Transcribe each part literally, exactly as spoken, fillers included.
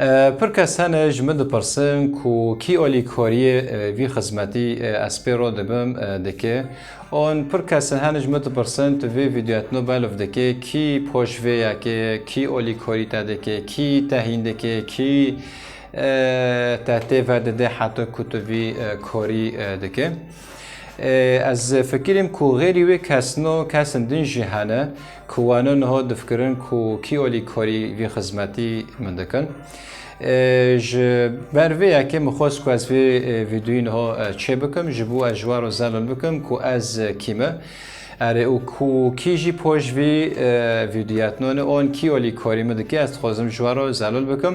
E, pir kes hene ji min dipirsin ku kî alîkariyê, e, vî xizmetî, e, ez pê re dibim, e, dike. An pir kes hene ji min dipirsin, tu vê vîdyoyetno belov dike, kî poş vê yekê, kî alîkarî te dike, kî te hîn dike, kî, e, te tê vedide heta ku tu vî, e, karî, e, dike. E, ez fikirîm ku xêrî wê kesno, kesên din jî hene ku wane niha difikirin ku kî alîkarî vî xizmetî min dikin. E, ji ber vê yekê min xwest ku ez vê, e, vîdyoyî niha, e, çê bikim, ji bo ez ji we re zelal bikim ku ez, e, kî me. Erê, û ku kî jî poş vî, e, vîdyoyetno ne, an kî alîkarî min dike, ez dixwazim ji we re zelal bikim.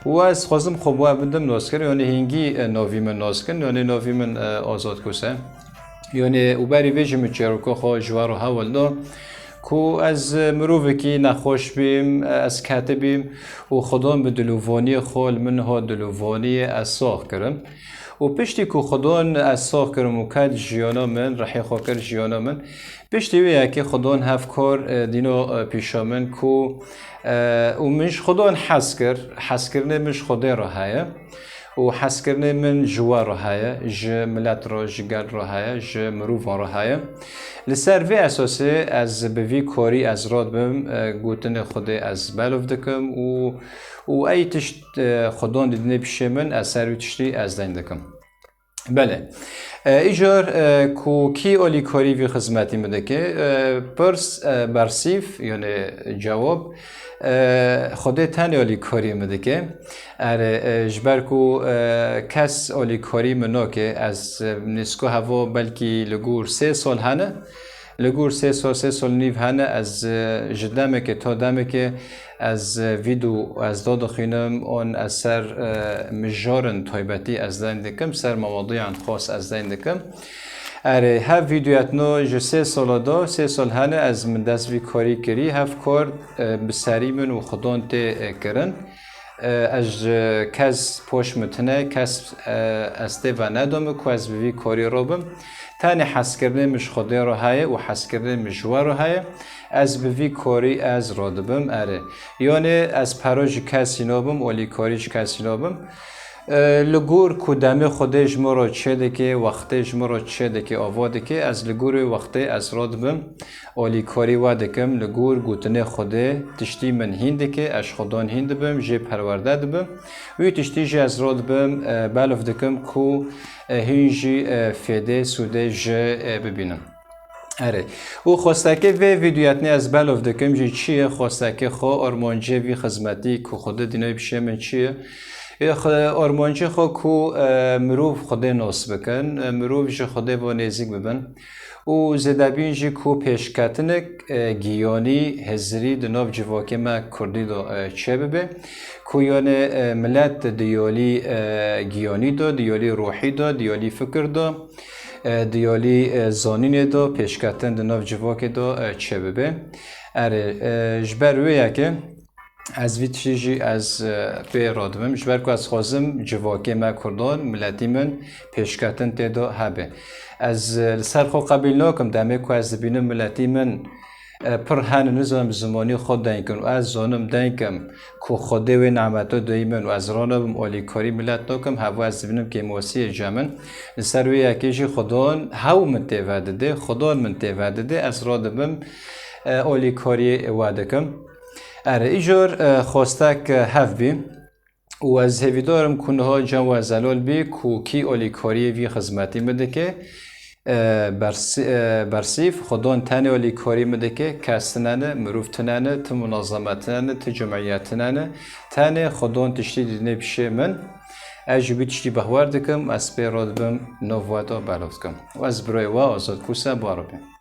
Û ez dixwazim xwe bi we bidim naskir, yanî hingî, e, navî min naskin, yanî navî min, e, Azad Kuse. Yanî û berî vê jî min çîroka xwe ji we re hewl da ku ez, e, mirovekî nexweş bîm, e, ez ketibîm û Xwedon bi dilovaniyê xwe li min niha dilovaniyê ez sax kirim. Û piştî ku Xwedon ez sax kirim û ket jiyana min, rihê xwe kir jiyana min, piştî wê yekê Xwedon hev kar, e, dîno, e, pîşa min ku, e, û min ji Xwedon hez kir, hezkirinê min ji Xwedê re heye. Û hezkirinê min ji we re heye, ji milet re, ji gel re heye, ji mirovan re heye. Li ser vê esasê ez bi vî karî ez radibim, e, gotinê Xwedê ez belov dikim û, û ey tişt, e, Xwedon didinê pişê min, ez ser wî tiştî ez deyn dikim. Belê. E, îcar, e, ku kî alîkarî vî xizmetî min dike? E, pirs, e, bersîv, yanî cewab, e, Xwedê tenê alîkarî min dike. Erê, e, ji ber ku, e, kes alîkarî min nake, ez, e, nêzîko heva belkî li gor sê sal hene. Li gor sê sal, sê sal nîv hene, ez, e, ji demekê ta demekê ez, e, vîdyo ez dadixînim, an ez ser, e, mijarên taybetî ez deyn dikim, ser mewadiyan xas ez deyn dikim. Erê, hev vîdyoyetno ji sê sala da, sê sal hene ez min dest vî karî kirî, hev kar, e, bi serî min û Xwedon tê, e, kirin. E, ez ji kes poş min tune, kes, e, ez tê ve nedome ku ez bi vî karî re bim. Tenê hezkirinê min ji Xwedê re heye û hezkirinê min ji we re heye. Ez bi vî karî ez radibim, erê. Yanê ez pero ji kesî nabim, alîkarî ji kesî nabim. E, li gor ku demê Xwedê ji min re çê dike, wextê ji min re çê dike, ava dike, ez li gorê wextê ez radibim. Alîkarî we dikim, li gor gotinê Xwedê tiştî min hîn dike, ez ji Xwedon hîn dibim, jê perwerde dibim. Wî tiştî jî ez radibim, e, belov dikim ku, e, hîn jî, e, fêdê, sûdê ji, e, bibînim. Erê. Û xwestekê vê vîdyoyetnê ez belov dikim jî çi ye, xwestekê xwe, armancê vî xizmetî ku Xwedê dînayê pişê min çi ye? Ê, xwe, armancê xwe ku, e, mirov Xwedê nas bikin, e, mirov ji Xwedê ve nêzîk bibin. Û zêdebîn jî ku pêşketinek, e, giyanî, hizirî di nav civakê me kurdî de, e, çêbibe. Ku yanê, e, milet di yolî, e, giyanî de, di yolî ruhî de, di yolî fikir de, e, di yolî, e, zanînê de, pêşketin di nav civakê de, e, çêbibe. Erê, e, ji ber wê yekê, Ez vî tiştî jî ez, e, pê radibim, ji ber ku ez xwazim civakê me kurdan, miletî min pêşketin tê de hebe. Ez, e, li ser xwe qebîl nakim, demê ku ez dibînim miletî min, e, pir hene nizanim zimanî xwe deyn kin û ez zanim deyn kim ku Xwedê wê nehmeto dayî min û ez ranabim alîkarî milet nakim, heva ez dibînim kêmasiyê ce min. Li ser wê yekê jî Xudan hew min tê vedide, Xudan min tê vedide, ez radibim, e, alîkariyê we dikim. Erê, îcar, e, xwestek, e, hev bî û ez hêvîdar im ku niha cem we zelal bî ku kî alîkariyê vî xizmetî min dike. E, bersi-, e, bersîv, Xwedon tenê alîkarî min dike, kes tine ne, mirov tine ne, ti munazemet tine ne, ti cimiyet tine ne. Tenê Xwedon tiştî didine pişê min. Ez ji wî tiştî behwer dikim, ez pê re dibim, nav we da belov dikim. Û ez birayê we Azad Kuse, bi we re bê.